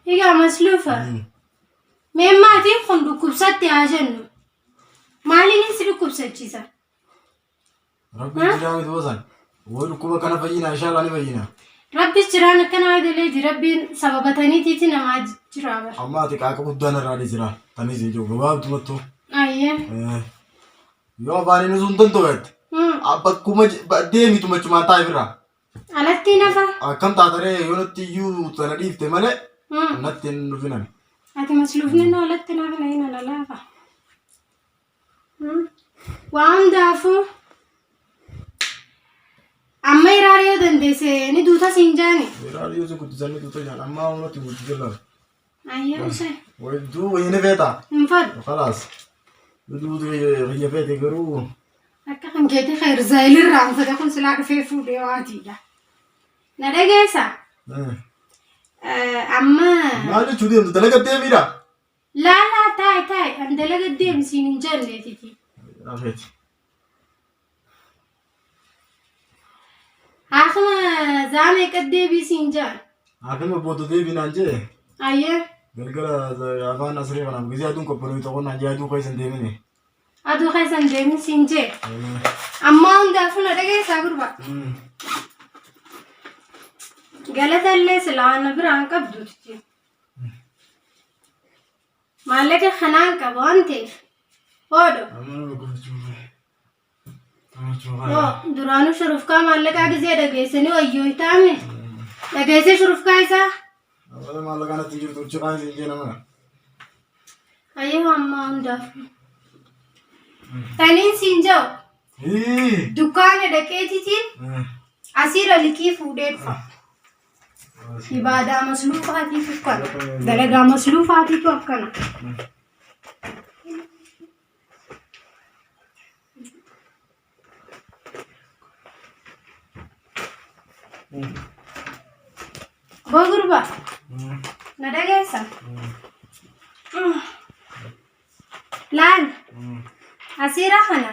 Egaa masluufa. Mee maatiin kun dhukkubsatte haa jennu. Maaliin si dhukkubsachiisa? Rabbiin jiraa miti wasan. Way dhukkuba kana fayyina inshallah ni fayyina. Rabbis jiraan akkanaa galeeti rabbiin sababataniitiiti namaa jiraa bara. Amma ati qaaqa guddaan irraa dhiisira. Tanis ijoo gabaabdumattu. Ayyee. Yoo afaaniin osoo hin danda'u jette. Bakkuma deemitu machumaan taa'e birraa. Alatti nafa. Akkam taataree yoo natti iyyuu tana dhiifte malee natti hin dhufinan. Ati masluufni nu alatti nafa na hin alalaafa. Waa hundaafuu amma hiraar yoo dandeesse ni duuta siin jaani. Hiraar yoo si guddisan ni duuta jaan amma natti guddisan lafa. Ayyee usee. Wayidduu wayii ni feeta. Hin fadhu. Khalaas. Duutu kiyya feete garuu. Akka kan keetii khayr zaayilirraa hin fedha kun silaa dhufee fuudhee waatiidha. Na dhageessa? Amma. Maal jechuu deemtu dalaga deemiidha. Laa laa taa'i taa'i an dalaga deemi siin hin jenneetiti. Rafeeti. Haakima zaa meeqa deebii siin jaan. Haakima booda deebii naan jee. Ayyee. Galgala afaan asiree kanaaf gizee aduun qophanuu ta'uu naan jee aduu keessa hin deemine. Aduu keessa hin deemin siin jee. Ammaa hundaafuu na dhageessaa gurbaa. Galata illee silaa na biraan qabduuti. Maallaqa kanaan qaba waan ta'eef. Hoodho. Amma nama gufachuu. Hoo duraanuu shurufkaa maallaqaa gizee dhageessanii wayyoo itaame. Dhageessee shurufkaa isaa. Amma maallaqa natti jirtu uchi kaan siin jee nama. Ayyoo ammaa hundaaf. Taniin siin jedhu dukkaana dhaqeetitiin asiira liqii fuudhee dhufa. Ibaadaa masluufaatiitu akkana. Dalagaa masluufaatiitu akkana. Boo gurbaa na dhageessa? Laal asiira kana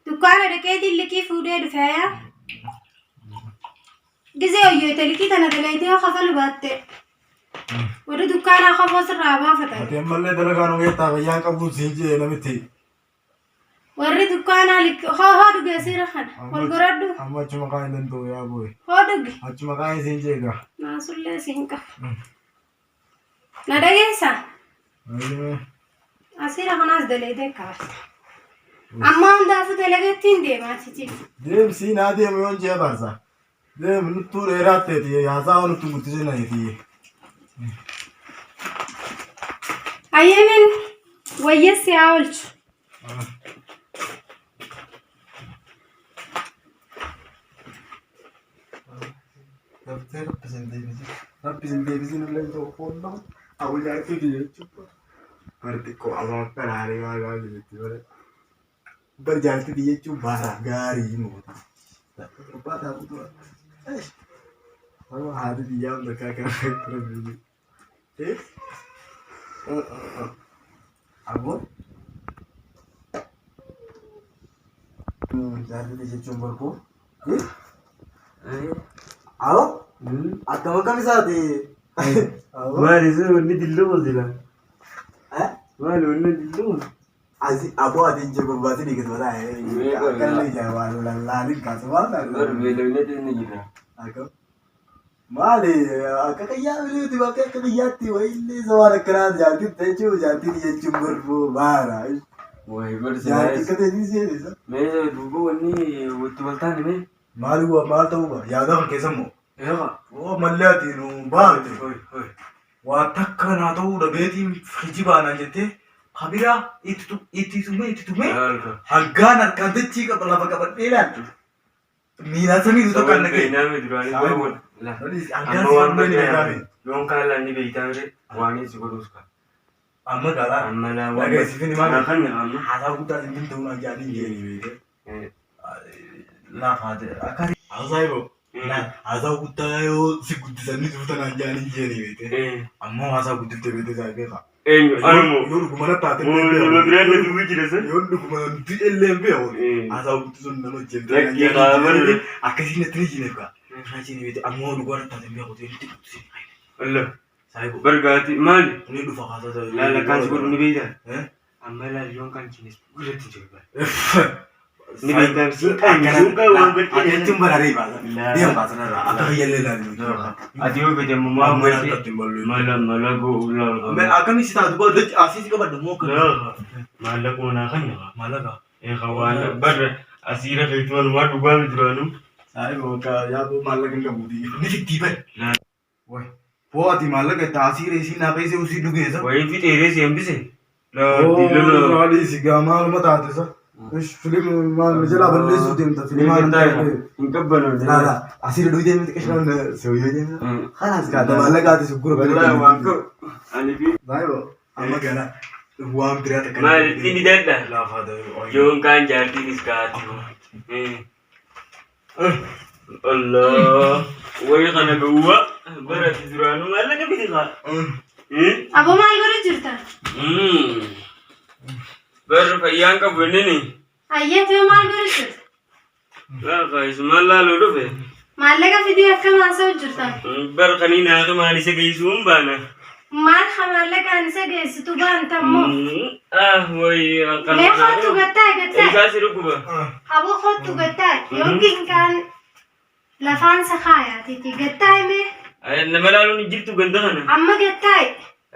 dukkaana dhaqeetiin liqii fuudhee dhufe yaa gizee hojjete liqii tana dalaydee yoo kafalu baatte warri dukkaanaa kafoo sirraa baafatan. Ati ammallee dalagaa nu geettaa fayyaan qabuun siin jee namitti. Warri dukkaanaa liqii hoo hoo dhuge asiira kana ol goradhu Amma achuma kaan hin danda'u yaa booye. hoo dhuge Achuma kaan siin jee egaa. naasullee siin qaba. Na dhageessaa? Asiira kanaas dalaydee kaafta. Amma hundaafuu dalagattiin deemaa titi. Deemsii naa deemu yoon jee baasa. Deemu nuttuu dheeraa ta'eeti haasaa nuttu guddisee na eeti. Ayyeemen wayyessi haa oolchu. Daftee rabbi sin deebisin. Rabbi sin deebisin illee ta'u foon nama. Abu jaartii kiyya jechuudha. Bar xiqqoo afaan kanaalee waa gaarii jetti bare. Bar jaartii kiyya jechuun baara gaarii moota. Gurbaa taatu dura. Nama haati biyyaa hunda akka akka rabbi. Eh? Aboo. Jaartii kiyya jechuun barkoo. Alo? Akkam akkam isaati? Maali sun wanni dilluu sila? Maali wanni dilluu? Asi aboo ati ija gurbaati ni gadi walaa. Akka inni ija waan lallaalin kaasu waan Bar beelofneetis ni jira. Akkam? Maali akka kiyyaa biliiti bakka akka kiyyaatti wayillee isa waan akkanaa jaartiin jechuun jaartiin jechuun barbuu baara. Wayi bar Jaartii silaa. akka ta'e ni seenisa. Mee duuba wanni watti waltaan hime? Maali waa maal ta'uu ba yaada kan keessa immoo. Eewa. Oo mallee ati nu baarte. Hoi hoi. Waa takka naa ta'uu dhabeetiin kijibaa naan jettee kabiraa itti tumee itti tumee Alfa. hangaan harkaan dachii qaba lafa qabadhee ilaalu. Miilaan samii tu takka Sababni nagee. beeknaa duraanii Saayiboo. waan la. Hangaan Amma waan si ni baddaa dhagaame. yoon kaan laan ni beektaa mire waan si godhuus ka. Amma gaalaa. Amma laa waan Dhageessifin himaa naa kan amma. Haasaa guddaa sin danda'u naan jedhanii jeeni beekee. Lafa akka haasaa yeroo haasaa guddaa yoo si guddisanii turtan naan jedhanii jeeni beekee. Ammoo haasaa guddifte beekee isaa beekaa. Eenyu anumoo. Yoo dhuguma na taate Moo nama biraa na duuba jira san. Yoo dhuguma nuti illee hin beeku. Haasaa guddisuun nama jeemte. Lakkii kaa barri. Akkasiin natti ni jineef kaa. Naa jeeni beekee ammoo dhuguma na taate hin beeku. Nuti guddisanii. Allah. Saayibo. Bargaati maali? Ni dhufa kaasaa ta'e. Laala kan si godhu ni beektaa? Eh? Amma laala yoon kan chiines irratti jiru. Ni beektaa siin kan siin kan waan godhe. Akkanatti baraaree baasa. Laa. Deem baasa narraa. Akka fayyallee ilaalu. Ati yoo fedhe ammoo maal Amma godhe? akkatti hin ballu. Mala mala goo laala. Akkamii si taatu boo asii si qabadda moo akkami? Maallaqa naa kan nama. Maallaqa. Eega waan barra asiira keetumaan waan dhugaa miti duraanuu. Saayibo ka yaaboo maallaqa hin qabuuti. Ni fittii bari. Laa. Wayi. Boo ati maallaqa itti asii reesii naa keessee usii dhugeessa. Wayii fixeeree si hambise. Oo si gaa maaluma taate sa. Filim maal jalaa balleessuu deemta filimaa nan ta'e. Hin qabbanoon. Laa laa asii dhugee deemte qishaan sooyyee deemta. Kanaas kaata maallaqa ati suggura Wallahi waan ka'u. Ani fi Saayibo amma gara waan biraa takka. maalitti ni dadha. Laafaa ta'e. Yoon kaan jaartiinis kaati. Allah. Wayii kana gowwaa. Bara ati duraanuu maallaqa fiti kaa. Aboo maal godhu jirta? Barri fayyaan qabu inni. Ayyeetoo maal godhu jirta? Laafa isumaan laaluu dhufe. Maallaqa fidee akkam haasa'u jirta? Bar kanii naaf maal isa geessuu hin baana. Maal ha maallaqaan isa geessitu baanta ammoo? Ah wayii akkana. Mee kottu gattaa gattaa. Isaa si dhukkuba. Aboo kottu gattaa yookiin kaan lafaan sa kaayaatiiti gattaa himee Nama laaluun hin jirtu ganda kana. amma gattaa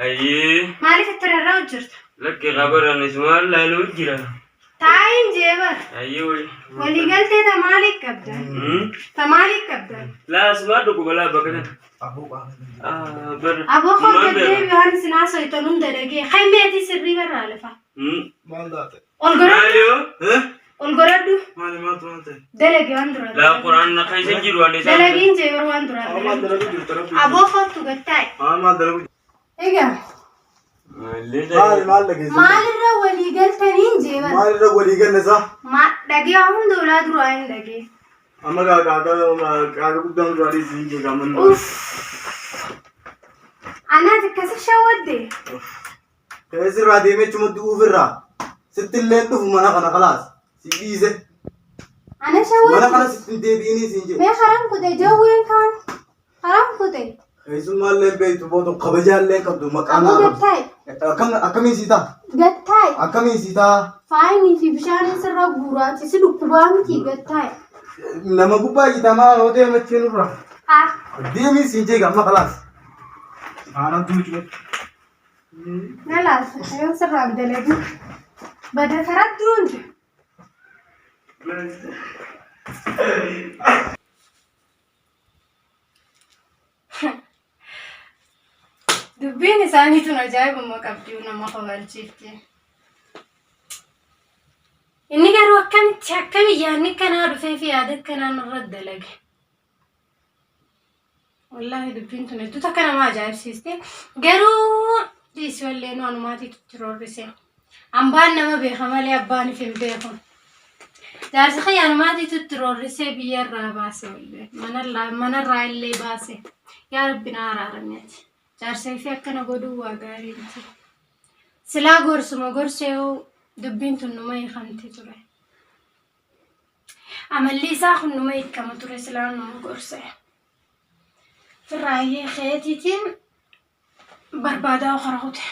Ayyee. maaliif itti rarra'u jirta? Lakki qabaran isumaan laaluu jira. Taa'iin jeebar Ayyee wayii. waliigaltee ta maaliif qabdan? Ta maaliif qabdan? Laa isumaan dhukkuba laa bakka kana. Aboo qaama. Ah bar. Aboo koo gaddee waan isin haasoftan hunda dhagee haymeetii sirrii barraa lafa. Maal taate? Ol godhadhu Maali yoo? ol godhadhu Maali maaltu maal ta'e? dalagi waan duraa. Laa quraan na keessa jiru ani isaan. Dalagiin jeebar waan duraa. Maal dalagu jirta rabbi? Aboo kottu gattaa'e. Maal dalagu Egaa Maal maal dhageessu? maalirra walii galtaniin jeebar? Maalirra walii galle isaa? Ma dhagee waa hunda olaa duraa hin dhagee. Amma qaaqa guddaan duraa dhiisii hin jeeqaman. Uff. Anaati akkasi shawwadde. Keessirraa deemee chuma du'uufirraa. Sitti illee dhufu mana kana kalaas. Si dhiise. Ana Mana shawwadde. kana sitti hin deebi'inii siin jedhe. Mee haram kute jawween kaan. Haram kute. Keessummaallee beektu booda kabajaallee qabdu maqaa Aboo naa qabdu. gattaa'e. Akkamiin sii ta'a? Gattaa'e. Akkamiin sii ta'a? Faayinii fi bishaan sirra guuraati si dhukkubaa miti gattaa'e. Nama gubbaa jitamaa yoo deemachiin nurra. Haa. Deemii siin jeeqa amma kalaas. Aanan duuchu. Na laata yoon sirraan dalagu. Bada karatti hundi. Dubbiin isaanii tun ajaa'ibuma qabdi nama kofalchiifti. Inni garuu akkamitti akkami yaadni akkanaa dhufee fi yaada akkanaa nurra dalage. Wallaahi dubbiin tun hedduu takka nama ajaa'ibsiiste. Garuu dhiisi wallee nu anumaatiitu itti roorrise. Hambaan nama beeka malee abbaan if hin beeku. Jaarsi kiyya anumaatiitu itti roorrisee biyya irraa baase wallee. Manarraa illee baase. Yaa Rabbi na araarami ati. Jaarsee fi akkana godhuu waa gaarii miti. Silaa gorsuma gorsee dubbiin tun numa hiikamti ture. Amalli isaa kun numa hiikama ture silaa numa gorse. Firraayyee keetiitiin barbaadaa kara kute.